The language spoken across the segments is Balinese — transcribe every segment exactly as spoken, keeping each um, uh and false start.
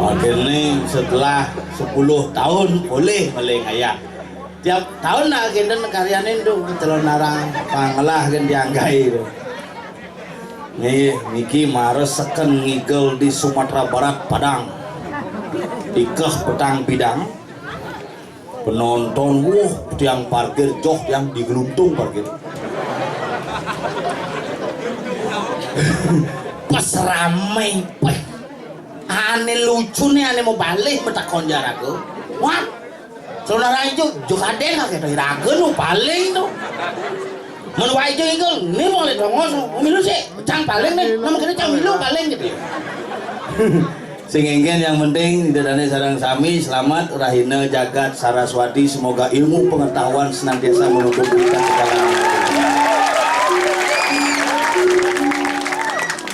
Akhirnya setelah sepuluh tahun boleh meleng ayah. Tiap tahun nak agenda karyané tuh, calon narang pangelah kan dianggai tuh. Nih, niki mares seken ngigel di Sumatera Barat, Padang. Ikeh petang bidang. Penonton, wuh, tiang parkir, joh, tiang digeluntung parkir. Pas ramé, pas. Ané lucu nih, ané mau balik, betakon jaraku. Wah, saudara itu, jo kadéng, kayak to iraga nu paling tuh. Mun wae jo ingkul, ni mau lihat dongos, milu sih, cang paling nih, nama kita cang milu paling gitu. Sing éngkén yang penting, Ida Dané sareng sami selamat, rahina jagat Saraswati, semoga ilmu pengetahuan senantiasa menuntun kita ke jalan.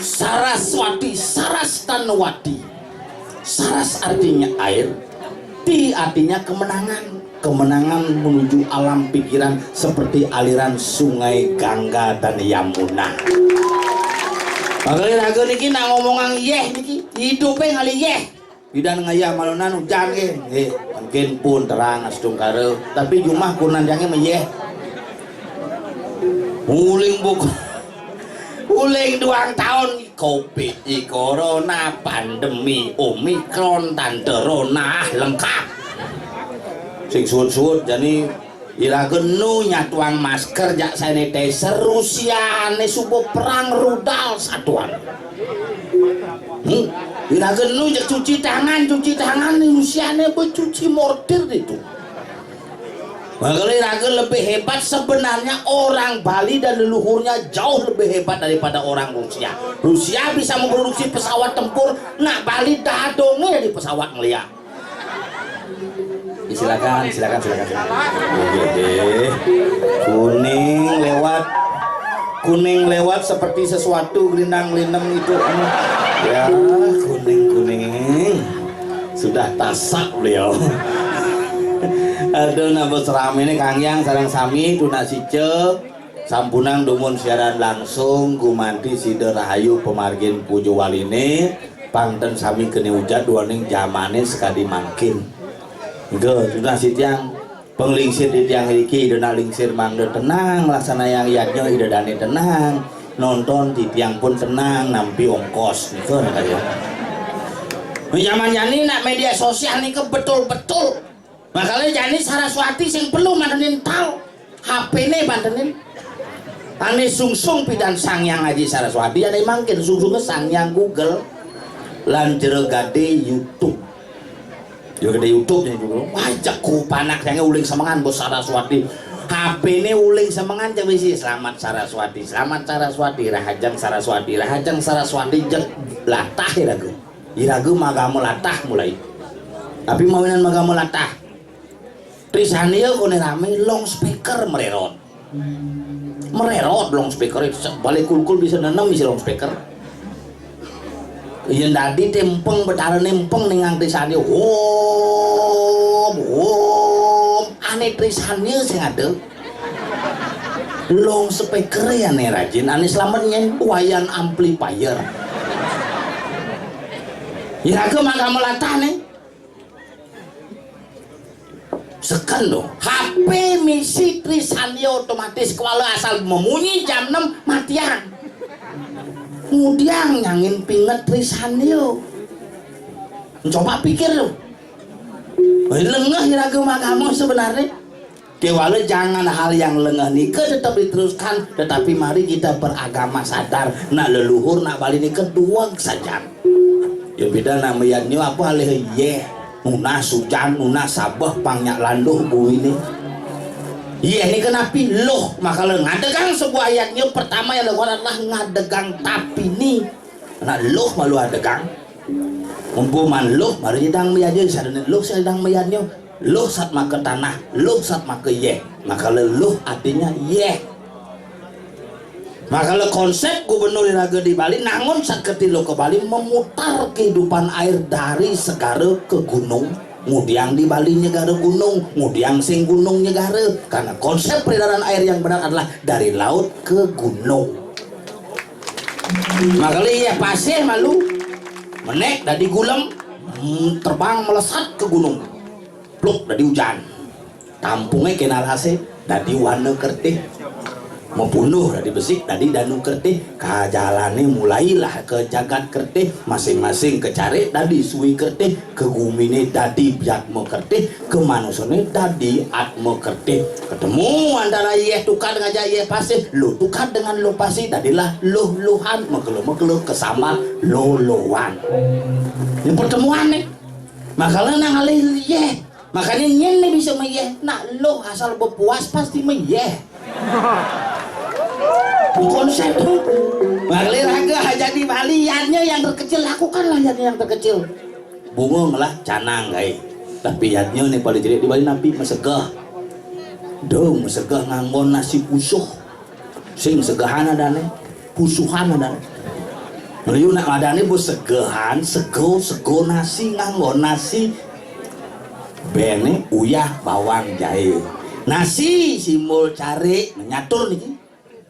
Saraswati, Sarastanwati. Saras artinya air, ti artinya kemenangan. Kemenangan menuju alam pikiran seperti aliran sungai Gangga dan Yamuna. Makanya raga niki nak ngomongang yéh niki, hidupé ngalih yéh. Bidan ngayah malunan ujan nggih. Nggih, mungkin pun terang astungkara, tapi jumah kunan jangé meyéh. Uling buk. Uling duang tahun covid, corona, pandemi, omikron, tante rona, ah, lengkap. Sing suut-suut jani iraga nu nyatuang masker jak sanitizer, Rusiané suba perang rudal satuan. Hmm? Iraga nu jak cuci tangan, cuci tangan, Rusiané becuci mortir itu. Makanya raga lebih hebat sebenarnya, orang Bali dan leluhurnya jauh lebih hebat daripada orang Rusia. Rusia bisa memproduksi pesawat tempur, nak Bali dadongnya di pesawat ngeliat. Ya, silakan, silakan, silakan, silakan. Oke, oke. Kuning lewat, kuning lewat seperti sesuatu gelindang-gelindeng itu. Ya, kuning, kuning. Sudah tasak beliau. Aduh, napa serame ini Kang Yang sareng sami tunas ica sampunang dumun siaran langsung gumanti sida rahayu pamargin puja waliné, pang ten sami keni ujat duaning jamané sakadi mangkin. Engga, tunas titiang. Panglingsir titiang iriki, Ida nak lingsir mangda tenang, laksanayang yadnya Ida dané tenang, nonton titiang pun tenang, nampi ongkos. Nika nika ya. Zaman jani nak media sosial nika betul-betul. Makanya jani Saraswati sing perlu mantenin tau. H P-né mantenin. Ané sungsung pidan Sang Hyang Aji Saraswati, ané mangkin sungsungé Sang Hyang Google. Lan jero gadé YouTube. Yo gedé YouTube nih dulu. Wah, jago panak yang uling semengan bos Saraswati. H P-né uling semengan, jawisi, "Selamat Saraswati, selamat Saraswati, Rahajeng Saraswati, Rahajeng Saraswati." Jeg latah iraga. Iraga magama latah mulai. Tapi mawinan magama latah, Trisania koné ramé, long speaker mererot. Mererot long speaker, balik kulkul bisa nenem isi long speaker. Yén dadi tempeng, betara nempeng ningang Trisania, wom, wom, ané Trisania sing ada. Long speaker ya né rajin, ané selamat nyén wayan amplifier. Ya ke mangga melatah né. Seken loh, H P misi Trisania otomatis kuala asal memunyi jam enam matian. Kemudian nyangin pinget Trisania. Coba pikir tuh. Lengeh iraga magama sebenarnya. Kewala jangan hal yang lengeh nika tetap diteruskan, tetapi mari kita beragama sadar. Nak leluhur, nak Bali nika dueg sajan. Ya beda nama yadnya apa alih yeh. Nunas ujan, nunas sabeh, pang nyak landuh bumi ni. Yeh ni kenapi luh, maka le ngadegang sebuah yadnya pertama yang dilakukan adalah ngadegang tapi ni. Nak luh malu adegang. Mumpung man luh, mari nyidang mayadnya, sadene luh sidang mayadnya. Luh sat maka tanah, luh sat maka yeh. Maka le luh artinya yeh. Maka le konsep gubernur iraga di Bali, nangun sat ketiloka Bali memutar kehidupan air dari segara ke gunung. Ngudiang di Bali nyegara gunung, ngudiang sing gunung nyegara. Karena konsep peredaran air yang benar adalah dari laut ke gunung. Maka le yeh pasih malu, menek dadi gulem, hmm, terbang melesat ke gunung. Pluk dadi ujan. Tampungnya kena lase, dadi wana kertih. Mapunduh dadi besik, dadi danu kertih. Kajalane mulailah ke jagat kertih, masing-masing ke carik dadi sui kertih, ke gumine dadi biatma kertih, ke manusane dadi atma kertih. Ketemu antara yeh tukad ngajak yeh pasih, luh tukad dengan luh pasih, dadilah luh-luhan, mekelo-mekelo kesambat loloan. Ini pertemuan nih. Makanya nang alih yeh. Makanya nyen nih bisa meyeh. Nak luh asal bepuas pasti meyeh. Konsep tuh. Makanya raga aja di Bali, yadnya yang terkecil, lakukanlah yadnya yang terkecil. Bunga ngelah canang kai. Tapi yadnya nih paling jelek di Bali napi mesegah. Dong mesegah nganggon nasi pusuh. Sing segahan adane, pusuhan adane. Meliu nak adane bu segahan, sego, sego nasi, nganggon nasi. Bene uyah bawang jahe. Nasi simbol carik, menyatur niki.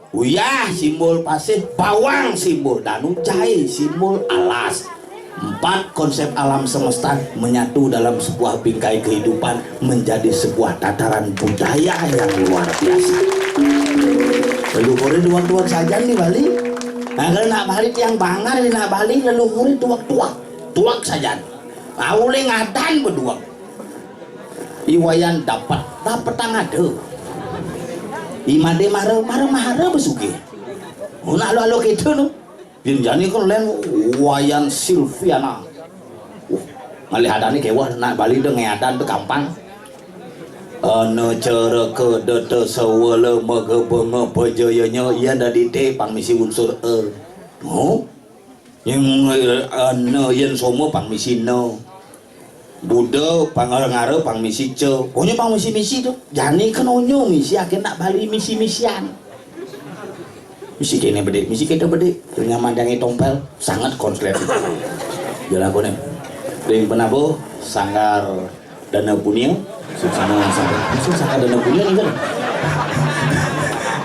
Uyah simbol pasih, bawang simbol danu, jahe simbol alas. Empat konsep alam semesta menyatu dalam sebuah bingkai kehidupan menjadi sebuah tataran budaya yang luar biasa. Leluhur dueg-dueg sajan di Bali. Nah, kalau nak Bali tiang bangar di nak Bali leluhur dueg-dueg. Dueg sajan. Aule ngadan bedueg. Iwayan dapat, dapat tang ada. Imade mara, mara, mara besugih. Oh, nak lo-lo gitu no. Yen jani kan len Wayan Silviana. Uh, ngalih adane kewah nak Bali de ngeadan de gampang. Ana caraka deta sawala maga benga pajayanya, yen dadi te pang misi unsur e. No? Yen, eh, ana yen soma pang misi na. Buda pang ngara pang misi ca. Onya pang misi-misi tu. Jani kan onya misi akhir nak Bali misi-misian. Misi kene bedik, misi kita bedik. Ternyata mandangi tompel sangat konslet. Jelakonnya. Ring penabuh sanggar Dana Punia. Sing sanggar, sanggar, sing sanggar Dana Punia nih kan.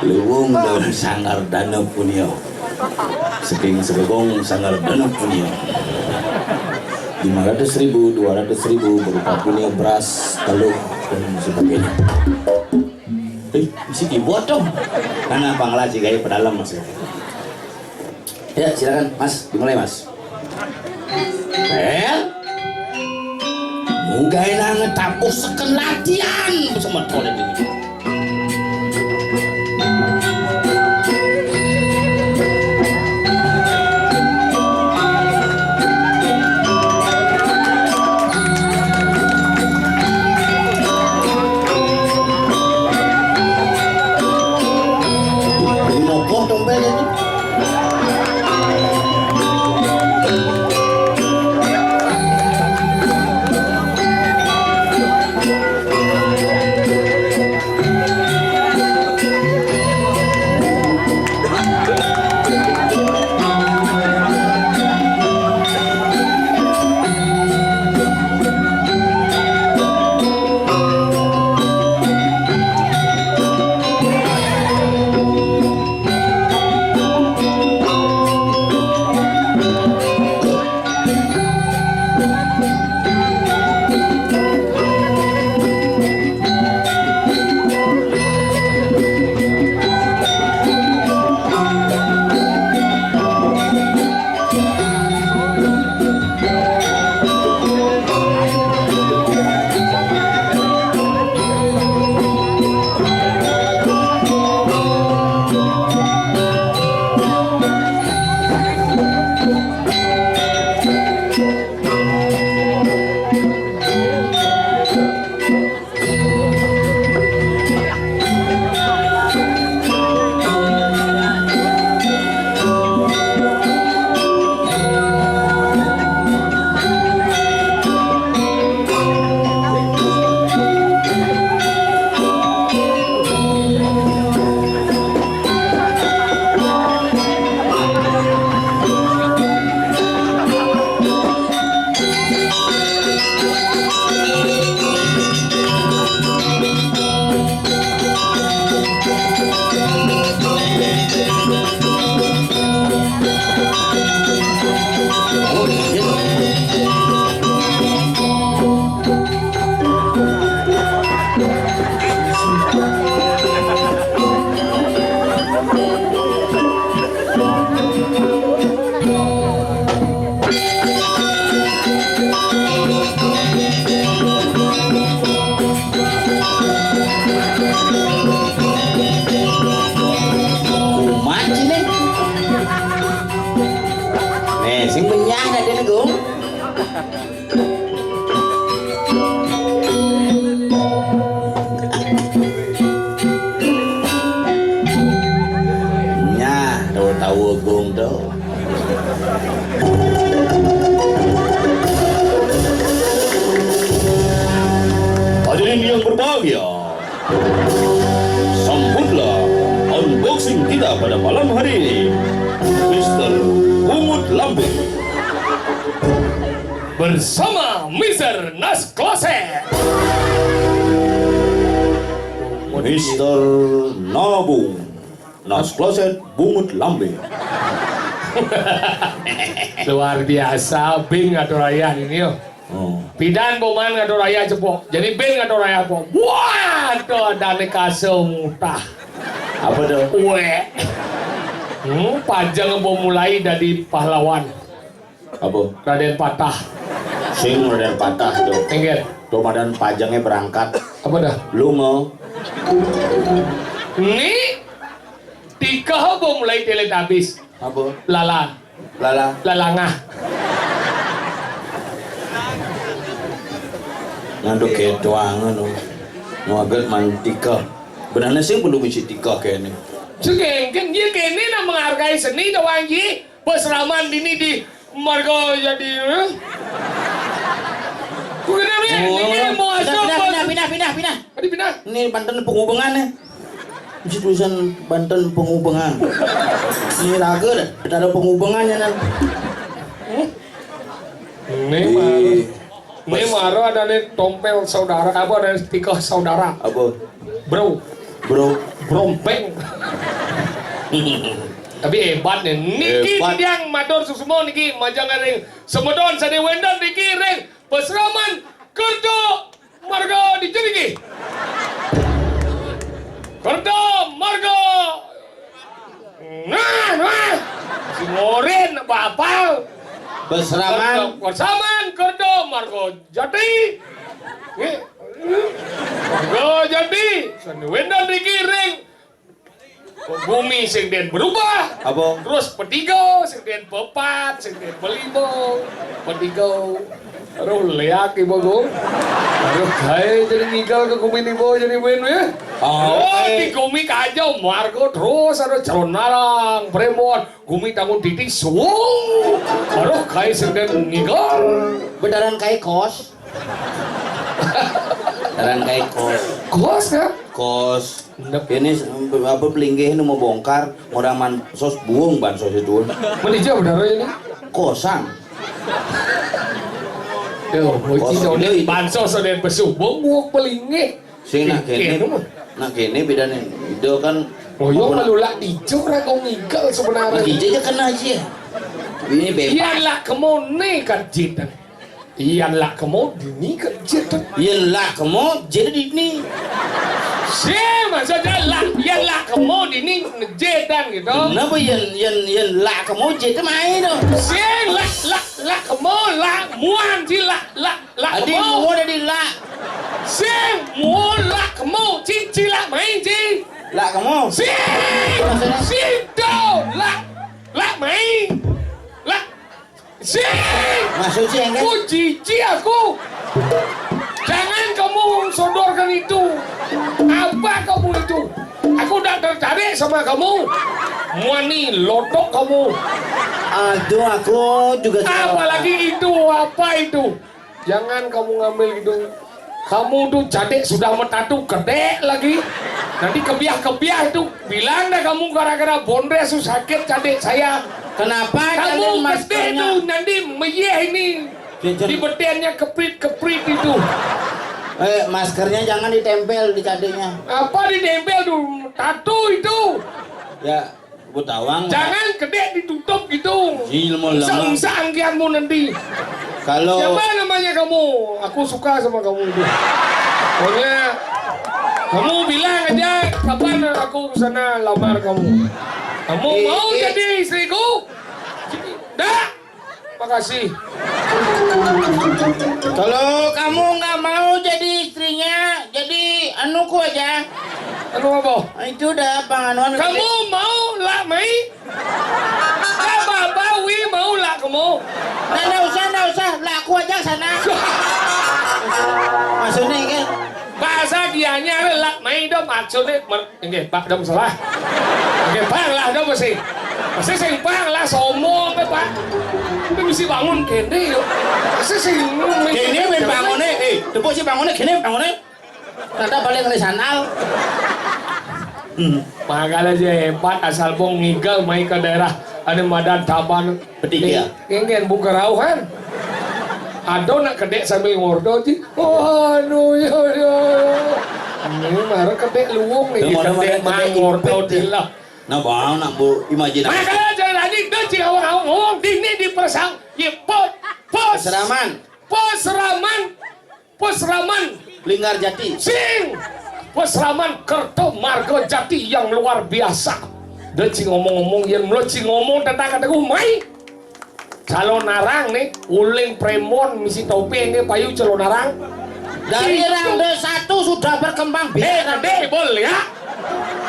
Luwung dan sanggar Dana Punia. Saking Segegong sanggar Dana Punia. Lima ratus ribu, dua ratus ribu berupa punia beras, telur dan sebagainya. Eh, isi keyboard dong. Karena panglaji gaya pedalem masih. Ya, silakan Mas, dimulai Mas. Pel. Munggah nang tapuh seken latihan sama tole dini. Ini mokoh dong, Pel, ini. Sing benyah dah dia, Gung. Nyah, tawa-tawa Gung tu. Hadirin yang berbahagia, sambutlah unboxing kita pada malam hari ini, Mister Bungut Lambing bersama Mister Nas Kloset. Mister Nabung. Nas Kloset Bungut Lambing. Luar biasa, Bing atau Raya ini, yo. Oh. Pidan boman ngatur raya cepok. Jadi ben ngatur raya cepok. Wah, tuh dane kase mutah. Apa tuh? Weh. Hmm, pajang mau mulai dari pahlawan. Apa? Raden Patah. Sing Raden Patah tuh. Inggih. Tuh madan pajangnya berangkat. Apa dah? Lu mau? Ini tiga mau mulai Teletubbies. Apa? Lala. Lala. Lalangah. Nganduk ketuangan, oh. Muaget mantika. Benarnya sih belum isi tika kene. Segengken dia kene nak menghargai seni doang ji. Peseraman dini di marga jadi, eh? Ku kenal ya, oh, ini mau pindah, asal pindah, mau pindah, pindah, pindah, pindah. Tadi pindah. Ini banten penghubungan ya. Mesti tulisan banten penghubungan. Ini raga dah. Ada penghubungannya nan. Ini mah. Ini mah ada nih tompel saudara, apa ada tikah saudara. Apa? Bro. Bro. Brompeng. Tapi hebat nih. Niki hebat. Yang matur suksma niki majang ring. Semedon sane wendon niki ring. Peseraman kerja marga di jeriki. Kerja marga. Nah, nah. Si Morin apa apal? Berseraman. Kerja, berseraman kerja marga jati. Nggih. Marga jati. Sane wendon niki ring. Gumi sing den berubah. Apa? Terus petiga, sing den pepat, sing den pelima. Petiga. Aduh, leak ibu gua. Aduh, kae jadi ngigal ke gumi nibo jadi win ya. Oh, oh, oke. Di gumi kaja margo terus ada calon narang, premon, gumi tangun titik suwung. Aduh, kae sing den ngigal. Beneran kae kos. Beneran kae kos. Kos ya? Kos. Ndep. Ini apa pelinggih ini mau bongkar, orang man sos buung bansos itu. Meni jauh bener ini. Kosang. Yo, muji kos dong ini. Bansos ada yang besubung buuk pelinggih. Sing nak kene, nak kene bedane. Itu kan oh, yo melulak dijo ra kok ngigal sebenarnya. Dijo aja kena aja. Ini bebas. Iya lah kemone kan jitan. Iyan lak kemo dini kerja tuh. Yen lak kemo, jere dini. Sing, maksudnya lak, yen lak kemo dini ngejetan gitu. Kenapa yen, yen, yen lak kemo, jere main tuh? Sing, lak, lak, lak kemo, lak muan si lak, lak, lak kemo. Adi muan adi lak. Sing, muan lak kemo, ci, ci lak main ci. Lak kemo. Sing, maksudnya? Sing, do, lak, lak main. Lak, Sing! Maksud sing, kan? Ku jijik aku. Jangan kamu sodorkan itu. Apa kamu itu? Aku tidak tertarik sama kamu. Muani lotok kamu. Aduh, aku juga suka. Apalagi itu, apa itu? Jangan kamu ngambil gitu. Kamu tuh cadik sudah metatu kedek lagi. Nanti kebiah-kebiah itu. Bilang dah kamu gara-gara bondres tuh sakit cadik saya. Kenapa kamu kalian kedek maskernya tuh nanti meyeh ini. Jajan. Di bedennya keprit-keprit itu. Eh, maskernya jangan ditempel di cadiknya. Apa ditempel tuh? Tatu itu. Ya. Butawang. Jangan kedek ditutup gitu. Ilmu lemah. Sangkianmu nanti. Kalau siapa namanya kamu? Aku suka sama kamu itu. Pokoknya kamu bilang aja kapan aku ke sana lamar kamu. Kamu mau jadi istriku? Dah. Makasih. Kalau kamu nggak mau jadi istrinya, jadi anuku aja. Anu apa? Itu udah panganuan. Kamu mau lak mai? Apa-apa, wi mau lak Nah, ndak usah, ndak usah. Lah, aku aja sana. Maksudnya, kan? Bahasa dianya lah, main dong maksudnya. Mer-, nggih, Pak, dong salah. Nggih, Pak, lah, dong mesti. Mesti sing Pak lah, sombong, Pak. Tapi mesti bangun kene, yo. Mesti sing Kene ben bangune, eh, tepuk si bangune, kene bangune. Tata balik ke sandal. Hmm. Makanya aja hebat, asal bong ngigel main ke daerah ada Madan Taban. Petik ya? Ini kan buka rauhan. Ada nak kedek sambil ngordo ji. Oh, anu, ya, ya. Ini marah kedek luwung nih. Yang mana-mana kedek ngordo impet, ya. Lah. Nah, bang, nak bu imajinasi. Makanya aja tadi, dia cik awang-awang ngomong, dini di persang, ya, pos, pos. Seraman. Pos seraman. Pusraman. Linggar Jati. Sing. Pusraman Kerto Margo Jati yang luar biasa. Dia ci ngomong-ngomong, yang lo ci ngomong tentang kata gue, mai. Calon narang nih, uling premon, misi topi ini payu calon narang. Dari rangda satu sudah berkembang. Eh, bicara. Gede, bol ya.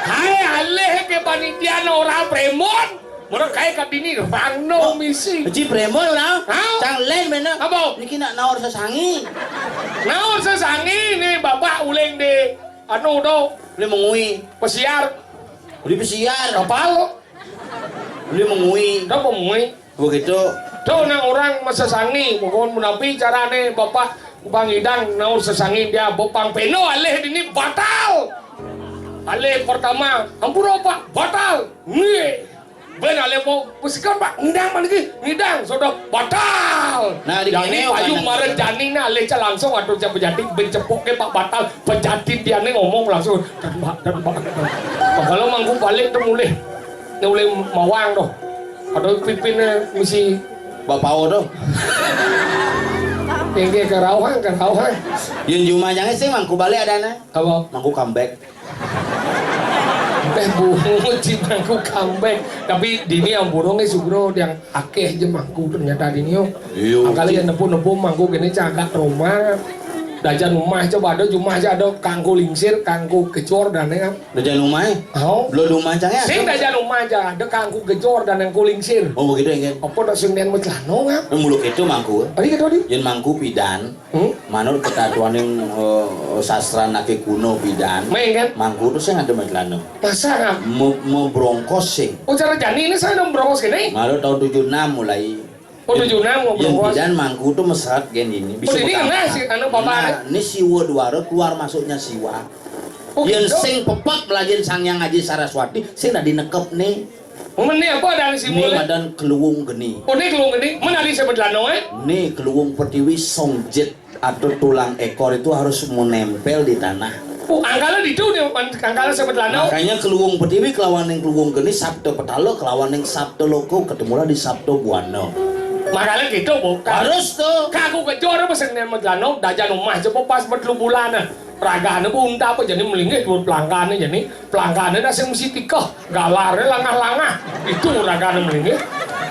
Hai, alih ke panitia orang premon. Mula kae kadini rangno misi. Ji premon ora? Hah? Cang len mena. Apa? Niki nak naur sesangi. Naur sesangi nih bapak uling di anu to. Beli mengui. Pesiar. Beli pesiar. Kapal. Beli mengui. Apa mengui? Begitu. Tuh nang orang masesangi, pokoknya menapi carane bapak Bang Idang naur sesangi dia bopang peno alih dini batal. Alih pertama, ampura Pak, batal. Nggih. Ben ale mau pusikan Pak, ngidang mana lagi? Ngidang, sudah batal. Nah, di jani kene payu orang mara jani na ale ca langsung atau ca pejati ben cepok ke Pak batal. Pejati dia ni ngomong langsung. Dan Pak, dan Pak. Kalau mangku balik tu mulih. Ni mulih mawang tu. Ada pipin ni misi Bapau tu. Tinggi kerauhan, kerauhan. Yun juma jangan sih mangku balik ada na. Apa? Mangku comeback. Teh bungut si mangku comeback. Tapi dini yang burung ni sugro yang akeh je mangku ternyata dini yo. Iya, angkali yang nepu-nepu mangku gini cagak rumah. Dajan rumah coba ada, rumah aja ada kangku lingsir, kangku kecor dan ya. Dajan rumah eh? Oh. Belum rumah cang ya? Sing dajan rumah aja, ada kangku kecor dan yang kulingsir. Oh begitu ya. Apa tak sing nian mecelano ngap? Mulu itu mangku. Tadi kata di? Yang mangku pidan. Hmm? Manut ketatuaning eh, sastra nake kuno pidan. Main kan? Mangku tu sing ada mecelana. Masa kan? Mau mau brongkos sing. Oh cara jani ini saya dong brongkos gini. Malu tahun tujuh enam mulai. Oh tujuh enam mau brongkos. Yang pidan mangku tu mesat gen ini. Oh ini ngena sih anu papan. Nah, ini siwa duara keluar masuknya siwa. Oh, yang gitu? Sing pepek belajar Sang Yang Aji Saraswati, sing dah dinekep nih. Meni apa ada si mulai? Madan keluwung geni. Oh, ni keluwung geni. Mana ada sebut lano eh? Ni keluwung pertiwi songjit atau tulang ekor itu harus menempel di tanah. Oh, angkala di tu ni angkala sebut lano. Makanya keluwung pertiwi kelawan yang keluwung geni sabda petala kelawan yang sabda loko ketemulah di sabda buana. Makanya gitu bukan. Harus tu. Kaku kejor apa sing sebut lano dajan rumah cepo pas betelu bulan. Ragane pun unta apa jane melinggih dhuwur plangkane jane. Plangkane nak sing mesti tikeh, galare langah-langah. Itu ragane melinggih.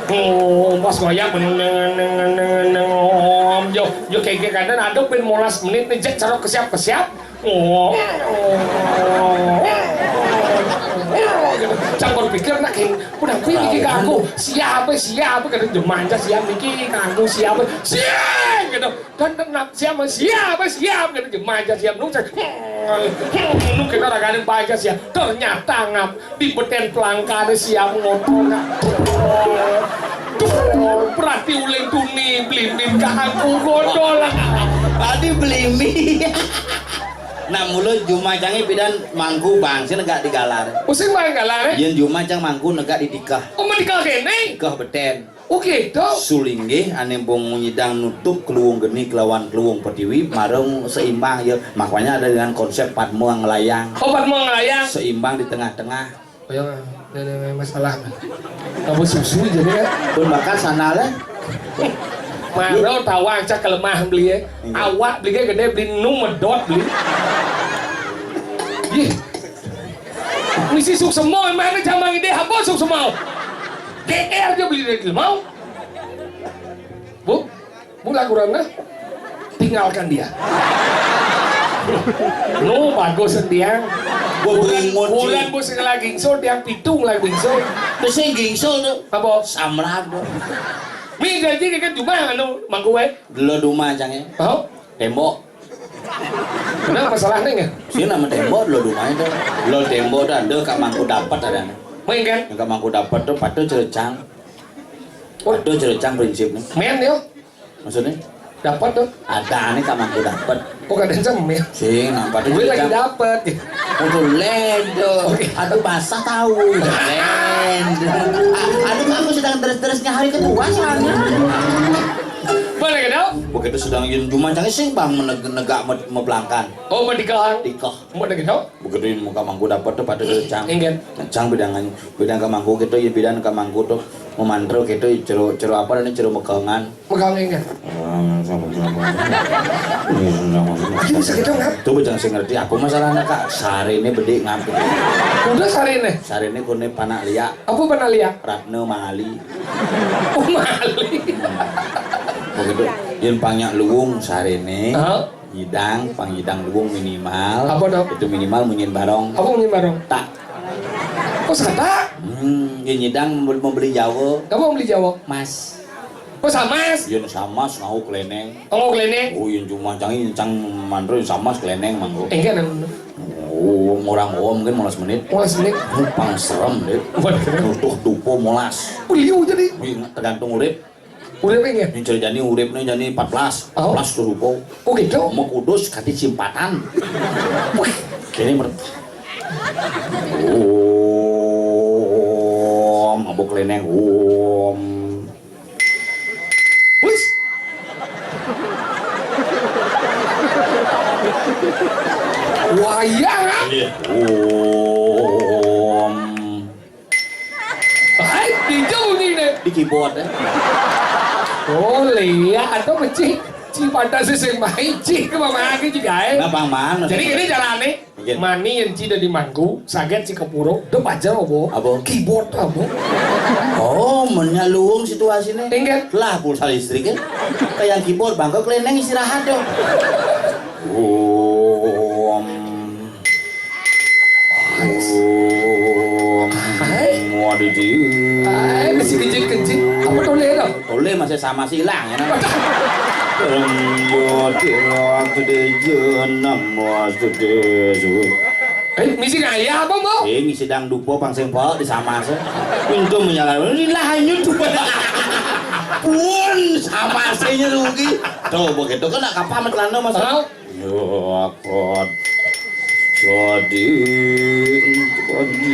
Oh, pas ngoyak neng neng neng neng om yo yo keke kanten ada ben molas menit nih jek cerok kesiap-kesiap. Oh. Campur pikir nak keng, udah kuwi iki kanggo siapa siapa kata jemanja siap iki kanggo siapa siap gitu. Dan tenang, siap, siap, siap, gitu. Jemaja siap, nu cek. Nu kita ragane baja siap. Ternyata ngap di beten pelangkane siap ngotor ngap. Berarti uling tuni belimbing ke aku godol. Tadi belimi. Nah mulut juma cange pidan mangku bang, sini gak digalar. Pusing bang galar eh? Yen juma cang mangku negak di tikah. Oh menikah kene? Tikah beten. Oh gitu. Sulinggih ane bong nyidang nutup keluwung geni kelawan keluwung pertiwi marung seimbang ya. Makanya ada dengan konsep padma ngelayang. Oh padma ngelayang. Seimbang di tengah-tengah. Oh ya, ini masalah. Kamu susu jadi ya. Pun bakal sana lah. Maro tawang cak kelemah beli ya. Iya. Awak beli gede beli nu medot beli. Ih. Misi suksema, mana jamang ide apa suksema? G R dia beli dari mau. Bu, bu lagu rana, tinggalkan dia. No bagus dia. Bulan bulan bos lagi so dia pitung lagi so. Terus yang gingsul tu apa? Samrat tu. Ming janji kan cuma anu mangku waé. Lo duma cangé. Oh, témbok. Kenapa masalahnya nggak? Sih nama témbok lo duma itu. Lo témbok dah ada Kak Mangku dapat ada. Main kan? Yang Kak Mangku dapat tuh patuh cerecang. Patuh cerecang prinsipnya. Main yo. Maksudnya? Dapat tuh. Ada nih Kak Mangku dapat. Oh, kadang cemil. Sing nampak tuh. Gue lagi dapat. Untuk lendo. Aduh, basah tahu. Lendo. Aduh, aku sedang terus-terusnya hari kedua soalnya. Boleh kedok? Begitu sedang yun cuma cangé sing bang menegak melangkan. Oh, mau dikang? Dikah. Mau dikang? Begitu yun muka Mangku dapat tuh patuh cerecang. Inggih. Cang bidangan bidang Kak Mangku gitu ya, bidang Kak Mangku tuh memantra gitu, cero cero apa nih, cero megangan. Megang ini. Aduh, sakit dong, Kak. Tuh bocah sing ngerti aku masalahnya, Kak. Sari ini bedik ngap. Udah sari ini. Sari ini kone panak liak. Apa panak liak? Ratna Mali. Oh, Mali. Begitu. Yang banyak luwung sari ini. Hah? Nyidang, pangidang luwung minimal. Apa dong? Itu minimal munyin barong. Apa munyin barong? Tak. Oh, satak? Hmm, yang nyidang membeli, membeli Jawa. Apa membeli Jawa? Mas. Oh, samas. Yén samas ngau klénéng. Oh, ngau klénéng. Oh, yén cuma cang, cang mandro yén samas klénéng mangko. Enggak, dan Oh, orang om mungkin molas menit. Molas menit. Pang serem deh. Waduh. Nutuh dupo molas. Beliau jadi. Wih, tergantung urip. Urip enggak? Ini jadi jani urip nih jani empat belas. Oh. Empat belas tuh dupo. Oh, gitu. Mau kudus kati simpatan. Wih, ini mer. Om, mabuk klénéng. Om. Wis. Wayang, ah. Iya. Om. Hai, dijauh nih, deh. Di keyboard, ya. Oh, iya, atau mecik. Ci pada sing main, ci ke mama lagi, ci gaé. Nah, Bang Man. Jadi, ini carane. Nggih. Mani yén ci dadi mangku, sagét ci kepuro, dep aja apa? Apa? Keyboard apa? Oh, menya luwung situasine. Inggih. Lah, pulsa listrik ya. Kayak keyboard, bangko klénéng istirahat dong. Om. Om. Hai. Waduh. Hai, masih kejit-kejit. Apa toleh dong? Toleh masih sama silang ya. Om Bodhi Rakti Deja Namo Sudesu. Eh, misi ngayah apa, Mbok? Eh, ngisi dangdupo pang sing pok di sama se. Pintu menyala. Ini lah hanyut. Pun sama se nya rugi. Tuh, begitu kan nak kapal metelana, Mas. Hah? Ya, akot. Jadi, jadi,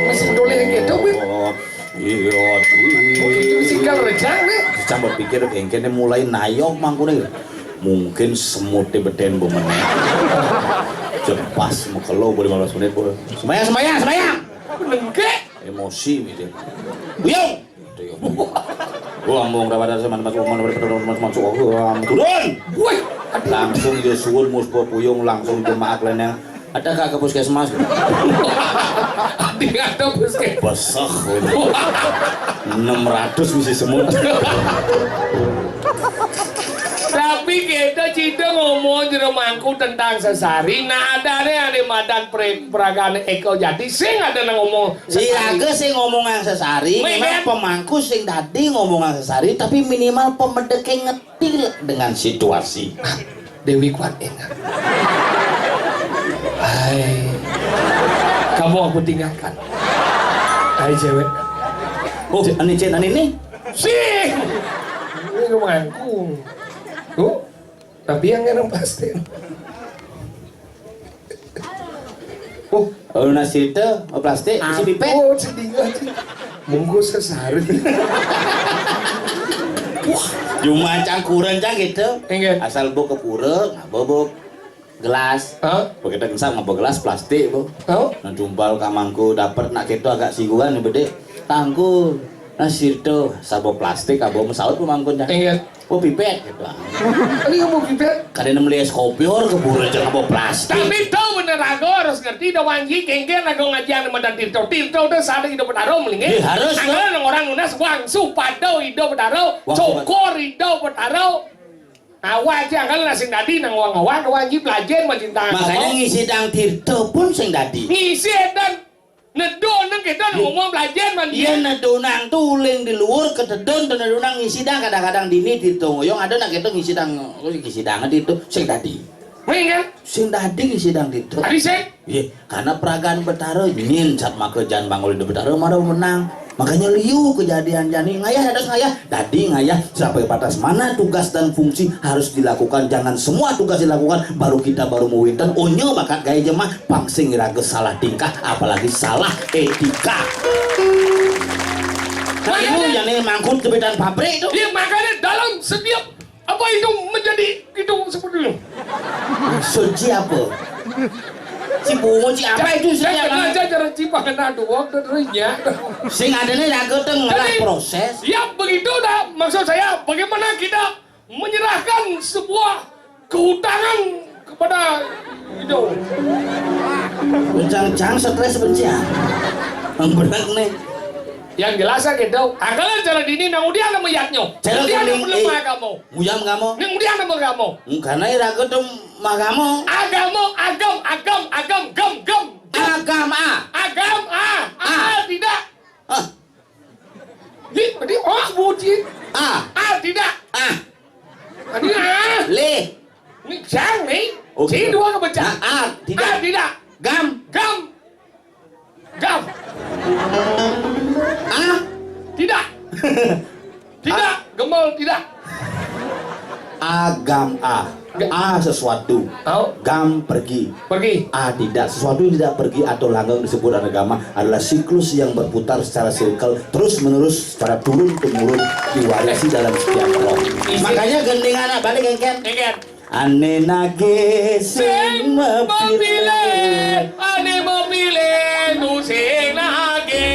masih doleh gitu, Mbok? Iya, di. Itu sih kalau rejang nih. Cang berpikir kengkene mulai nayok mangkune. Mungkin semute beden bu meneh. Cepas mekelo bu lima belas menit bu. Sembayang, sembayang, sembayang. Nengke. Emosi gitu. Buyung. Gitu ya. Gua ngomong rawa dasar mana masuk mana masuk masuk masuk gua turun. Woi. Langsung dia suwun mus buyung langsung jemaat leneng. Ada kak ke puskesmas? Di ada puskesmas. Besek. Enam ratus misi semut. Tapi kita cita ngomong jero mangku tentang sesari. Nah, ada nih ada madan pre peragaan eko jadi sing ada nang ngomong. Siaga sing ngomongan sesari, memang pemangku sing dadi ngomongan sesari, tapi minimal pemedeke ngetil dengan situasi. Dewi Kuan Yin. Hai, kamu aku tinggalkan. Hai cewek. Oh, ani cen ani nih. Sih. Ini rumahku. Tuh, tapi yang ngerem pasti. Oh, oh, nasi itu, oh, plastik, isi pipet. Oh, sedih aja. Mungkus sesari. Wah, cuma cangkuran cang gitu. Enggak. Asal bu ke pura, nggak bobok. Gelas. Hah? Begitu kensa ngapa gelas plastik, Bu. Hah? Nah, jumpal kamangku dapat nak kita agak siguan nih, Bedek. Tangku. Nah, sirto sabo plastik abo mesaut pemangkun dah. Iya. Oh, pipet gitu. Ini ngomong pipet. Kada nemu lias kopior ke pura aja ngapa plastik. Tapi tahu bener aku harus ngerti dah wanji kengken aku ngajian sama dan tirto. Tirto udah sadar hidup bertaruh melingin. Iya, harus, anggaran orang lunas wang supado hidup bertaruh. Cokor hidup bertaruh. Awak aja kan lah sing dadi nang wang-wang, wang ji belajar mah cinta. Makanya ngisi dang tirta pun sing dadi. Ngisi dan Nedun nang kéto ngomong belajar mandi. Iya, nedunang tuh uling di luar, ketedun tuh nedunang ngisidang, kadang-kadang dini ditu. Ngoyong ada nak kéto ngisidang, ngisidang ditu, sing dadi. Main kan? Sing dadi ngisidang ditu. Tadi sih. Iya, karena peragaan Betara, nyin sat maka jan bangul di Betara, marah menang. Makanya liu kejadian jani, ngayah ada ngayah, dadi ngayah, sampai batas mana tugas dan fungsi harus dilakukan. Jangan semua tugas dilakukan, baru kita baru mewinten, onyo bakat gaya jemah, pang sing iraga salah tingkah, apalagi salah etika. Nah, ini Makanya yang nih mangkut jepitan pabrik itu. Iya, makanya dalam setiap apa itu menjadi itu seperti itu. Suci apa? Cibungut ci apa itu suci apa? Jangan aja cara cipang kena dua, terusnya. Sing ada nih lagu tuh ngelah proses. Ya begitu dah, maksud saya bagaimana kita menyerahkan sebuah kehutangan kepada itu. Uncang-cang stres bencian. Yang berat nih. Yang jelas kan gitu. Angkalan cara dini nang udiang nama yatnyo. Cara udiang nama eh, kamu. Muyam kamu. Nang udiang nama kamu. Karena iraga tuh mah kamu. Agama, agam, agam, agam, gem, gem. Agama. Agama. Ah, tidak. Ah. Li, tadi oh sebutin. Ah. Ah, tidak. Ah. Tadi ah. Le. Ini jang nih. Oke. Sini dua kebaca. Ah, ah, tidak. Ah, tidak. Gam. Gam. Gam. Ah. Tidak. Tidak. Ah. Gemol tidak. Agam ah. A sesuatu. Tahu? Gam pergi. Pergi. A tidak. Sesuatu yang tidak pergi atau langgeng disebut agama adalah siklus yang berputar secara sirkel terus menerus secara turun temurun diwarisi dalam setiap roh. Makanya gending anak balik engken. Engken. Ane nage sing mapile. Ane mapile nu sing nage.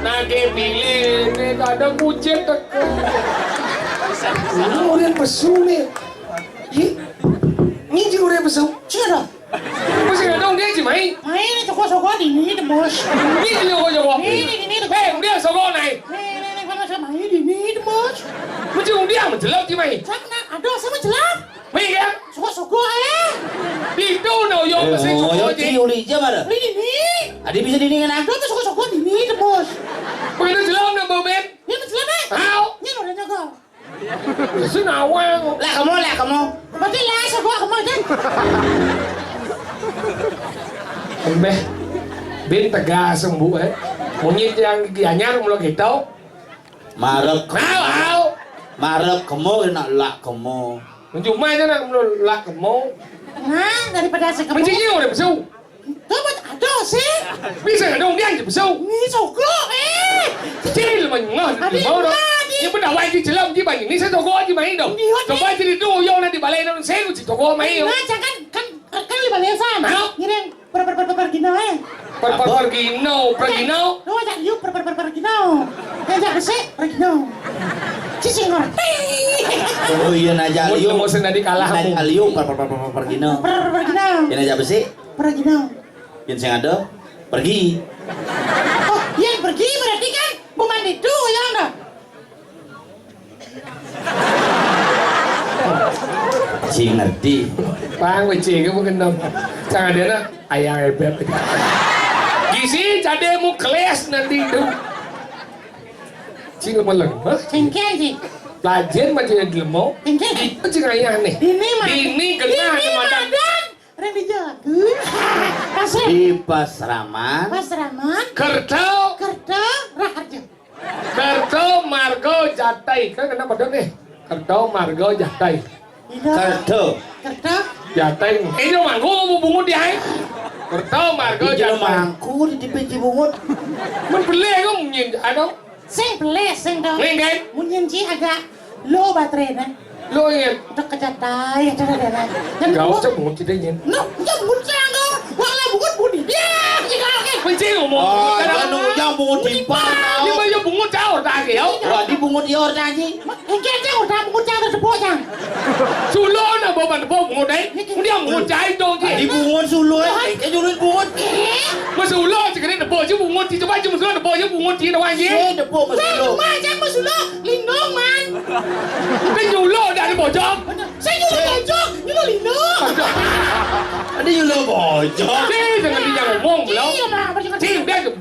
Nage pile ne kadang kucing teko. Ini udah pesu nih. Ih, ini juga udah pesu. Cina dong. Mesti nggak dong dia sih mai. Mai ini toko-toko di ini tembus. Ini toko-toko. Ini di ini tembus. Eh, dia toko naik. Ini ini kalau sama ini di ini tembus. Mesti dia menjelap sih mai. Sana ada sama jelap. Mai kan? Toko-toko eh. Itu no yo mesti toko aja. Uli jam ada. Ini ini. Adi bisa di ini kan? Ada tuh toko-toko di ini tembus. Begitu jelap nang bau ben. Ini jelap eh. Hau. Ini udah nyogok. Sing awal. Lah kamu, lah kamu. Berarti lah, saya gua kamu aja. Embeh, bin tegas embu eh. Munyi tiang gigi anyar mula gitu. Marep. Kau, kau. Marep kamu enak lah kamu. Mencuma aja nak mula lah kamu. Nah, daripada saya kamu. Mencingnya udah besar. Tuh, ada sih. Bisa dong dia aja besok. Ini sogok eh. Cil mengah di mau dong. Ini pun awai di jelam di banyu. Ini saya toko aja main dong. Coba jadi tuh yo nanti balai dong saya uji toko main dong. Nah, jangan kan kan kan di balai sana. Ini yang per per per per gino eh. Per per per gino, per gino. Lu ajak yuk per per per per gino. Ajak besik per gino. Cicing ngerti. Oh iya najak liu. Mau sing tadi kalah. Najak liu per per per per gino. Per per per gino. Ini ajak besik. Pergi dong. Yen sing ada, pergi. Oh, yen pergi berarti kan bukan itu yang ada. Sing ngerti. Pang wece ke bukan dong. Sang ada nak ayah ebet. Gisi cademu keles nanti itu. Sing meleng, hah? Cengkeh sih. Lajen macam yang dilemo. Cengkeh. Itu sing ayah nih. Ini mah. Ini genah ini madan. Rene jago. Pasrah. Di Pasraman. Pasraman. Kerto. Kerto Raharjo. Kerto Margo Jatai. Kan kena pedang nih. Kerto Margo Jatai. Iya. Kerto. Kerto. Jatai. Ini mangku mau bungut dia. Kerto Margo Jatai. Mangku di tipe Cibungut. Men beli aku nyin anu. Sing belis sing dong. Ning, kan? Mun nyen ci agak low baterainya. Low, iya. Udah kecatai, ada ada ada. Kan gak usah bungut kita nyen. No, ya bungut sih dong. Wah lah bungut bunyi. Ya, sih kalau kan. Mencing ngomong. Oh, jangan bungut timpal. Ini banyak bungut caur tak ya? Wah, di bungut ya orang sih. Engke aja udah bungut caur tepuk cang. Sulo na bawa tepuk bungut eh. Dia bungut cair dong sih. Di bungut sulo eh. Engke julun bungut. Mas ulo cekene tepuk aja bungut sih. Coba aja mas ulo tepuk aja bungut sih tawang sih. Saya tepuk mas ulo. Rumah aja mas ulo. Lindung man. Kan nyulo dari bojong. Saya nyulo bojong, nyulo lindung. Ada nyulo bojong. Sih, jangan dia ngomong lo. Iya, Pak. Sih, udah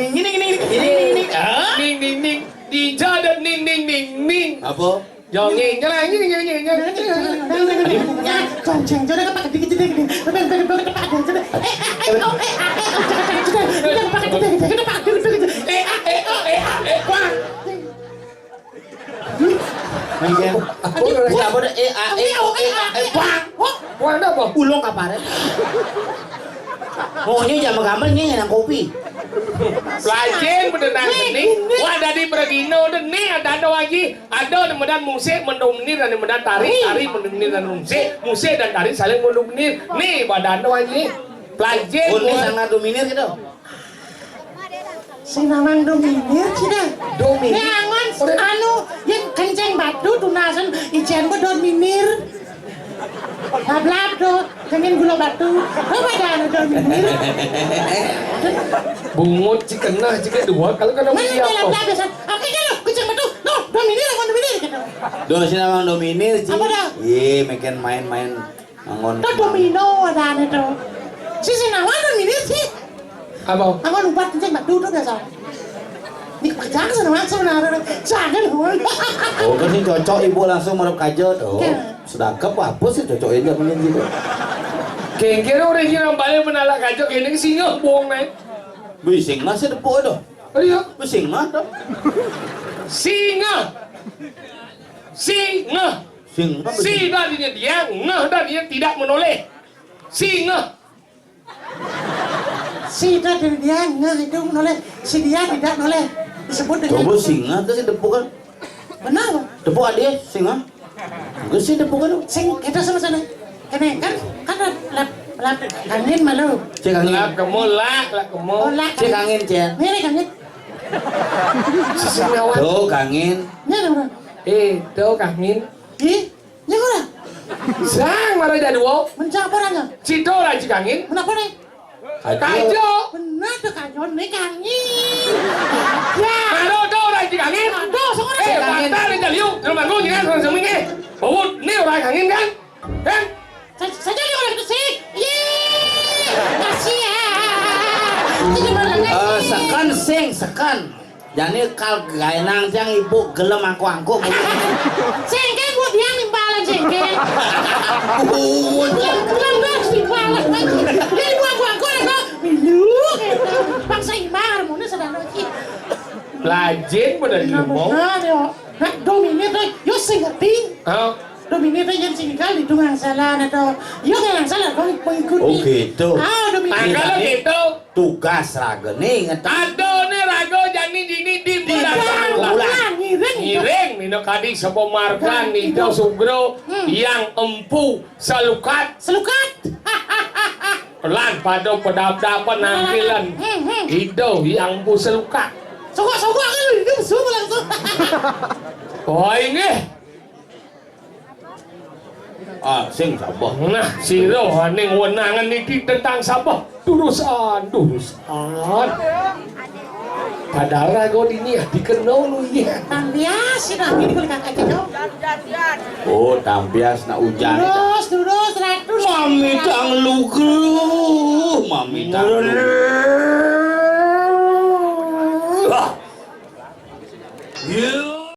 Ini, ini, ini, ini, ini, ini. Hah? Ning, ning, ning. Dija ada ning, ning, ning, ning. Apa? Jongeng, jongeng, jongeng, jongeng, jongeng. Jangan, jangan, jangan, jangan. Jangan, jangan, jangan, jangan, jangan. Eh, eh, eh, oh, eh, ah, eh, oh, jangan, jangan, jangan, jangan. Eh, eh, eh, oh, eh, ah, eh, wah. Iya. Apa? Apa? Eh, ah, eh, oh, eh, ah, eh, wah. Wah, ada apa? Ulung kaparet. Maunya jangan gambar, ini yang kopi. Lajeng bedenang geni. Wah, dadi pragina udah nih, ada, ada lagi. Ada nemedan musik mendominir dan nemedan tari, tari mendominir dan musik, musik dan tari saling mendominir. Nih, badan ada lagi. Lajeng. Oh, ini buat sangat dominir gitu. Sinawang dominir, cina. Dominir. Ini angon, anu, yang kenceng batu, tunasan, ijen be dominir. Lablab tuh, pengen gula batu. Apa dah ada dominir? Bungut, cikenah, cikedua, kalau kada. Mana dia ada apa? Lablab biasa? Oke, kalau kucing batu, no, dominir, apa dominir gitu. Doh, sinawang dominir, cing. Apa dah? Iya, makin main-main. Angon. Tuh domino ada ane tuh. Si sinawang dominir sih. Apa? Aku lupa, kencing batu tuh biasa. Ini kerjaan seneng banget sebenarnya. Jangan, Hul. Oh, kan sing cocok ibu langsung merep kajo tuh. Iya. Sedekep apa sih cocok aja mending gitu. Kengkir original balik menalak kajo ini singa bohong, men. Bising masih tepuk itu. Oh, iya. Bising mah tuh. Singa. Singa. Singa. Si darinya dia, ngeh darinya tidak menoleh. Singa. Si itu dari dia ngeh itu noleh, si dia tidak noleh. Disebut dengan. Coba singa ke si tepuk kan? Benar, Bang. Tepuk adik singa. Enggak sih tepuk kan? Sing kita sama sana. Ini kan, kan lap, lap angin malu. Cek angin. Lap kemu, lap, lap kemu. Oh, lap. Cek angin, Cek. Mirip angin. Sisi lawan. Tuh, angin. Ini ada orang. Eh, tuh, angin. Ih, ini orang. Sang, marah jadi wow. Mencak apa orangnya? Cito lah, cek angin. Kenapa nih? Kajo. Kajo. Benar tuh kajo nih, kangin. Ya. Karo tuh orang cik angin. Aduh, sungguh. Eh, angin. Mata nih jaliu, terus bangun jangan orang seming eh. Bau, nih orang angin kan? Kan? Sa-, saja dia orang itu sih. Ih, kasihan. Itu gimana lagi? Eh, seken sing, seken. Jani kal gaenang tiang ibu gelem angko-angko. Sengkeng buat dia nimpalan sengkeng. Buat. Gelem, gelem harus nimpalan lagi. Dia ibu angko-angko lagi. Milu gitu. Bangsa imah harmonis ada lagi. Lajin pada ilmu. Nah, yo. Nah, dominir teh, yo sing ngerti. Hah? Dominir teh yang sing kali itu nggak salah atau yo nggak salah kau mengikuti. Oh, gitu. Ah, dominir. Nah, kalau gitu, tugas raga nih, inget. Ada nih raga jani dini di. Di. Ngiring. Ngiring, nino kadi sapa margan, nino sugro, yang empu, selukat. Selukat. Lan pada pedap-dapan nampilan. Hmm, hmm. Ido yang empu selukat. Sogok-sogok kan itu semua langsung. Oh, ini. Ah, sing sabar. Nah, sira aning wenangan niki tentang sabar. Durusan, durusan. Padahal raga dini ati kena lu iya. Tampias, sira ini kulit kakak cedok. Oh, tampias nak ujan. Durus, durus, ratu. Mami tang lugu, mami tang lugu.